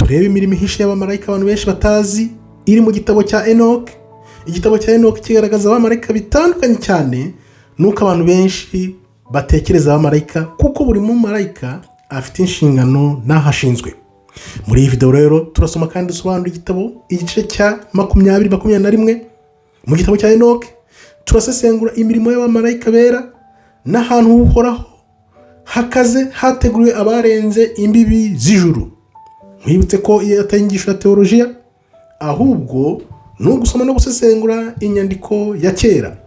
Turebe imirimo ihishe y'abamarayika abantu benshi batazi iri mu gitabo cya Enoke. Igitabo cya Enoke kigaragaza abamarayika bitandukanye cyane nuko abantu benshi batekereza abamarayika, kuko buri mumarayika afite inshingano n'aho ashinzwe. Muri iyi videwo rero turasoma kandi dusobanura igitabo, igice cya 20, 21 mu gitabo cya Enoke. Turasesengura imirimo y'abamarayika bera n'ahantu uhoraho hakaze hateguriwe abarenze imbibi z'ijuru. Nkwibutse ko iyo atari inyigisho ya teolojiya, ahubwo ni ugusoma no gusesengura inyandiko ya kera.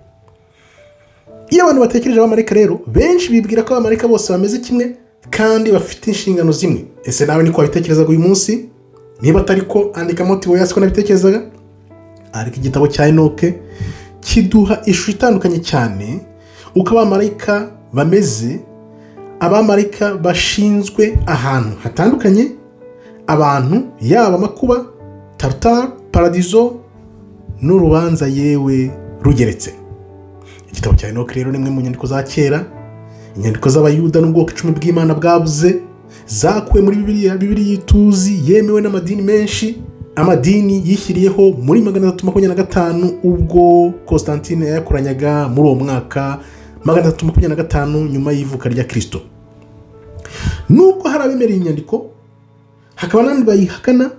Iyo abantu batekereje abamarayika rero, benshi bibwira ko abamarayika bose bameze kimwe kandi bafite inshingano zimwe. Ese nawe niko wabitekerezaga uyu munsi? Niba atari ko, andikamo uti: "Wowe siko nabitekerezaga." Ariko igitabo cya Enoke kiduha ishusho itandukanye cyane uko abamarayika bameze. Abamarayika bashinzwe ahantu hatandukanye abantu, yaba amakuba, Tarutari, paradizo n'urubanza, yewe rugeretse. Igitabo cya Enoke rero ni imwe mu nyandiko za kera, inyandiko z'Abayuda n'ubwoko 10 bw'Imana bwabuze, zakuwe muri Bibiliya. Bibiliya tuzi yemewe n'amadini menshi, amadini yishyiriyeho muri 325, ubwo Constantine yayakoranyaga muri uwo mwaka 325 nyuma y'ivuka rya Kirisito. Nubwo hari abemera iyi nyandiko, hakaba n'abandi bayihakana.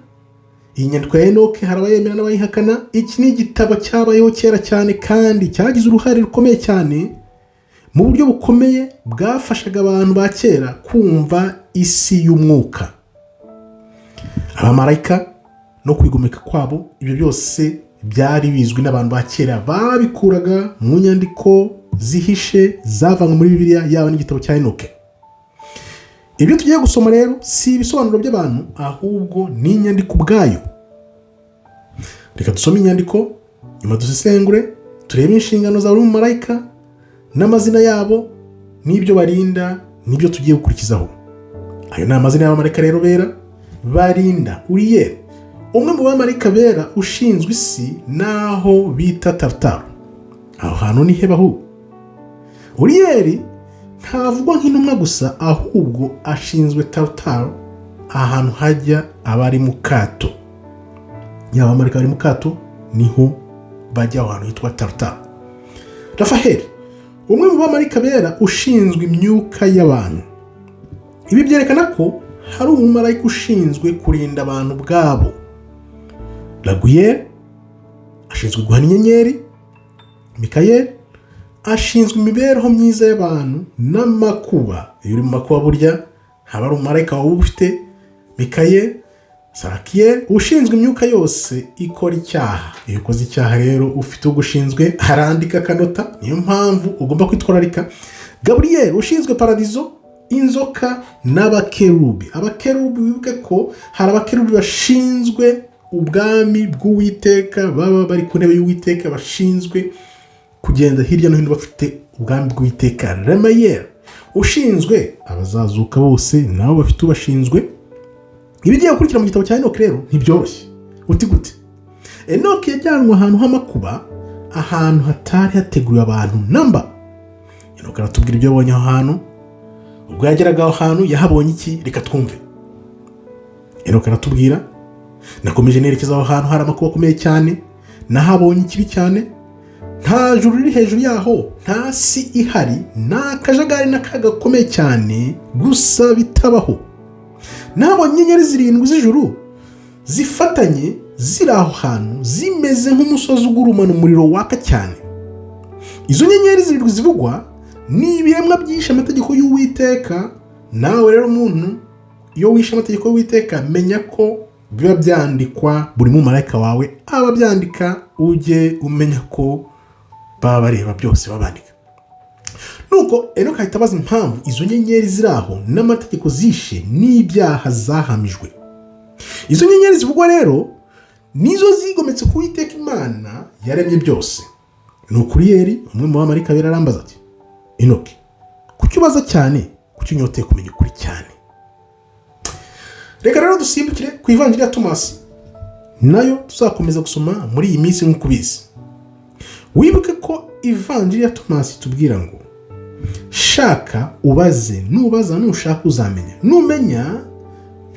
Iyi nyandiko ya Enoke hari abayemera n'abayihakana. Iki ni igitabo cyabayeho kera cyane kandi cyagize uruhare rukomeye cyane mu buryo bukomeye bwafashaga abantu ba kera kumva isi y'umwuka, abamarayika no kwigomeka kwabo. Ibyo byose byari bizwi n'abantu ba kera, babikuraga mu nyandiko zihishe zavanywe muri Bibiliya, yaba n'igitabo cya Enoke. Ibyo tugiye gusoma rero si ibisobanuro by'abantu, ahubwo ni inyandiko ubwayo. Reka dusome inyandiko, nyuma dusesengure, turebe inshingano za buri mumarayika n'amazina yabo n'ibyo barinda n'ibyo tugiye gukurikizaho. Ayo ni amazina y'abamarayika rero bera barinda. Uriyeli, umwe mu bamarayika bera ushinzwe isi n'aho bita Tarutaru. Aho hantu ni hebahu. Uriyeli ntavugwa nk'intumwa gusa, ahubwo ashinzwe Tarutaru, ahantu hajya abari mu kato. Yaba abamarayika bari mu kato, niho bajya, aho hantu hitwa Tarutaru. Rafaheli, umwe mu bamarayika bera ushinzwe imyuka y'abantu. Ibi byerekana ko hari umumarayika ushinzwe kurinda abantu ubwabo. Raguyeli ashinzwe guhana inyenyeri. Mikayeli ashinzwe imibereho myiza y'abantu n'amakuba. Iyo uri mu makuba, burya haba hari umumarayika wawe ufite Mikayeli. Sarakiyeli ushinzwe imyuka yose ikora icyaha. Iyo ukoze icyaha rero, ufite ugushinzwe, arandika akanota, niyo mpamvu ugomba kwitwararika. Gaburiyeli ushinzwe paradizo, inzoka n'abakerubi. Abakerubi, wibuke ko hari abakerubi bashinzwe ubwami bw'Uwiteka, baba bari ku ntebe y'Uwiteka, bashinzwe kugenda hirya no hino bafite ubwami bw'Uwiteka. Remayeri ushinzwe abazazuka bose, nabo bafite ubashinzwe. Ibigiye gukurikira mu gitabo cya Enoke rero ntibyoroshye. Uti gute? Enoke yajyanwe ahantu h'amakuba, ahantu hatari hateguriwe abantu namba. Enoke aratubwira ibyo yabonye aho hantu. Ubwo yageraga aho hantu, yahabonye iki? Reka twumve. Enoke aratubwira: "Nakomeje nerekeza aho hantu hari amakuba akomeye cyane. Nahabonye ikibi cyane. Nta juru riri hejuru yaho, nta si ihari, ni akajagari n'akaga gakomeye cyane gusa bitabaho. Nabonye inyenyeri zirindwi z'ijuru zifatanye ziri aho hantu, zimeze nk'umusozi ugurumana umuriro waka cyane. Izo nyenyeri zirindwi zivugwa ni ibiremwa byishe amategeko y'Uwiteka. Nawe rero muntu, iyo wishe amategeko y'Uwiteka, menya ko biba byandikwa, buri mumarayika wawe aba abyandika. Ujye umenya ko baba bareba byose, babandika." Nuko Enoka ahita abaza impamvu izo nyenyeri ziri aho n'amategeko zishe n'ibyaha zahamijwe. Izo nyenyeri zivugwa rero nizo zigometse ku Uwiteka Imana yaremye byose. Ni Uriyeli, umwe mu bamarayika bera, arambaza ati: "Enoke, kuki ubaza cyane? Kuki unyoteye kumenya ukuri cyane?" Reka rero dusimbukire ku Ivanjiri ya Tomasi, nayo tuzakomeza gusoma muri iyi minsi nk'uko ubizi. Wibuke ko Ivanjiri ya Tomasi tubwira ngo: "Shaka, ubaze, nubaza, nushaka uzamenya, numenya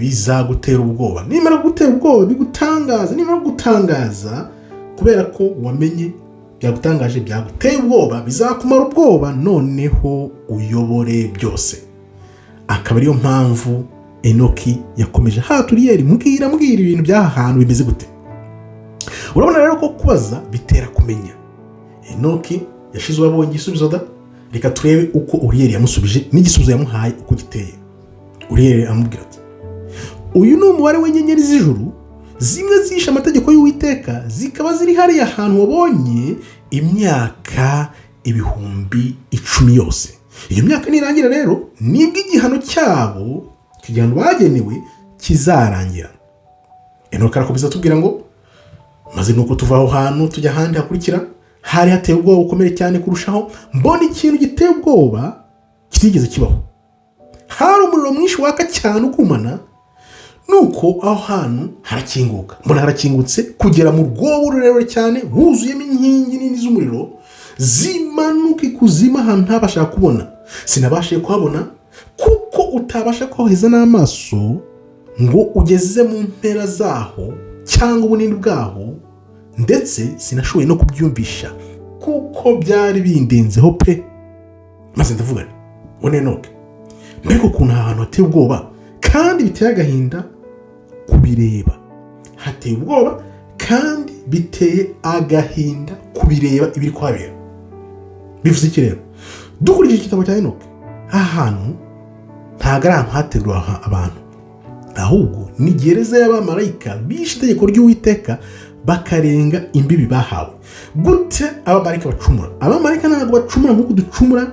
Bizagutera ubwoba. Nimara kugutera ubwoba, bigutangaza. Nimara kugutangaza, kubera ko wamenye, byagutangaje, byaguteye ubwoba, bizakumara ubwoba, noneho uyobore byose. Akaba ariyo mpamvu Enoki yakomeje hata Uriyeli: "Mbwira, mbwira, ibintu by'aha hantu bimeze gute?" Urabona rero ko kubaza bitera kumenya. Enoki yashize abonye igisubizo da. Reka turebe uko Uriyeli yamusubije n'igisubizo yamuhaye uko giteye. Uriyeli amubwira ati: "Uyu ni umubare w'inyenyeri z'ijuru, zimwe zishe amategeko y'Uwiteka, zikaba ziri hariya hantu wabonye imyaka 10,000 yose. Iyo myaka nirangira rero, nibwo igihano cyabo, icyo gihano bagenewe, kizarangira." Enoki arakomeza atubwira ngo: "Maze nuko tuva aho hantu tujya ahandi hakurikira, hari hateye ubwoba bukomeye cyane kurushaho. Mbona ikintu giteye ubwoba kitigeze kibaho. Hari umuriro mwinshi waka cyane ugumana. Nuko aho hantu harakinguka, mbona harakingutse kugera mu rwobo rurerure cyane, huzuyemo inkingi nini z'umuriro zimanuka ikuzimu ahantu ntabasha kubona. Sinabashije kuhabona kuko utabasha kuhaheza n'amaso ngo ugeze mu mpera zaho cyangwa ubunini bwaho, ndetse sinashoboye no kubyumvisha kuko byari bindenzeho pe. Maze ndavuga nti: 'One Enoke, mbega ukuntu aha hantu hateye ubwoba kandi biteye agahinda kubireba!' Hateye ubwoba kandi biteye agahinda kubireba ibiri kuhabera." Bivuze iki rero? Dukurikije igitabo cya Enoke, aha hantu ntabwo ari ahantu hateguriwe abantu, ahubwo ni gereza y'abamarayika bishe itegeko ry'Uwiteka, bakarenga imbibi bahawe. Gute abamarayika bacumura? Abamarayika ntabwo bacumura nk'uko ducumura,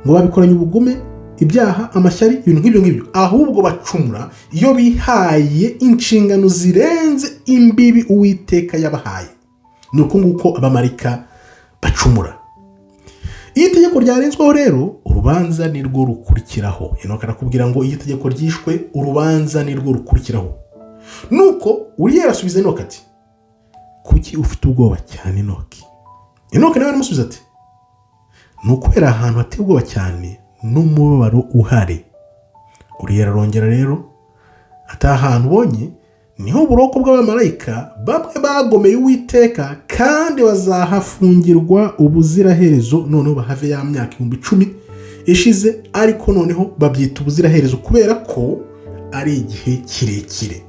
ngo babikoranye ubugome, ibyaha, amashyari, ibintu nk'ibyo ngibyo. Ahubwo bacumura iyo bihaye inshingano zirenze imbibi Uwiteka yabahaye. Ni uko nguko abamarayika bacumura. Iyo itegeko ryarenzweho rero, urubanza ni rwo rukurikiraho. Enoka arakubwira ngo iyo itegeko ryishwe, urubanza ni rwo rukurikiraho. Nuko Uriyeli asubiza Enoka ati: "Kuki ufite ubwoba cyane, Enoki?" Enoki nawe aramusubiza ati: "Ni ukubera ahantu hateye ubwoba cyane n'umubabaro uhari." Uriyeli arongera rero ati: "Ahantu ubonye niho uburoko bw'abamarayika bamwe bagomeye Uwiteka, kandi bazahafungirwa ubuziraherezo, noneho bahave ya myaka 10,000 ishize. Ariko noneho babyita ubuziraherezo kubera ko ari igihe kirekire."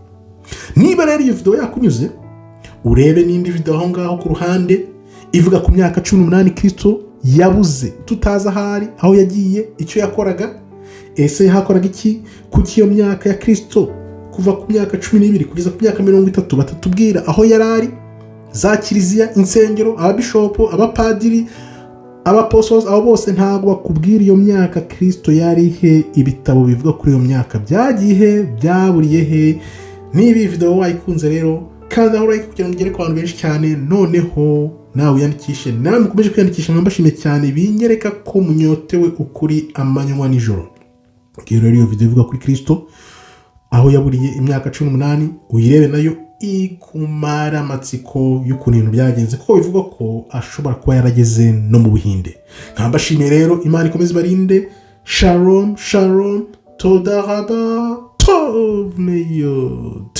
Niba rero iyo videwo yakunyuze, urebe n'indi videwo aho ngaho ku ruhande ivuga ku myaka 18 Kirisito yabuze, tutazi ahari, aho yagiye, icyo yakoraga. Ese yahakoraga iki? Kuki iyo myaka ya Kirisito kuva ku myaka 12 kugeza ku myaka 30 batatubwira aho yari ari? Za kiliziya, insengero, ababishopu, abapadiri, abaposozi, abo bose ntabwo bakubwira iyo myaka Kirisito yari he. Ibitabo bivuga kuri iyo myaka byagiye he? Byaburiye he? Niba iyi videwo wayikunze rero, kanda aho like kugira ngo igere ku bantu benshi cyane, noneho nawe wiyandikishe. Nawe mukomeje kwiyandikisha, mwambashimiye cyane, binyereka ko munyotewe ukuri amanywa nijoro. Ngiyo rero iyo videwo ivuga kuri Kirisito aho yaburiye imyaka 18, uyirebe nayo ikumara amatsiko y'ukuntu ibintu byagenze, kuko bivugwa ko ashobora kuba yarageze no mu Buhinde. Nkaba mbashimiye rero, Imana ikomeze ibarinde. Shalom shalom, toda raba, tov meyod.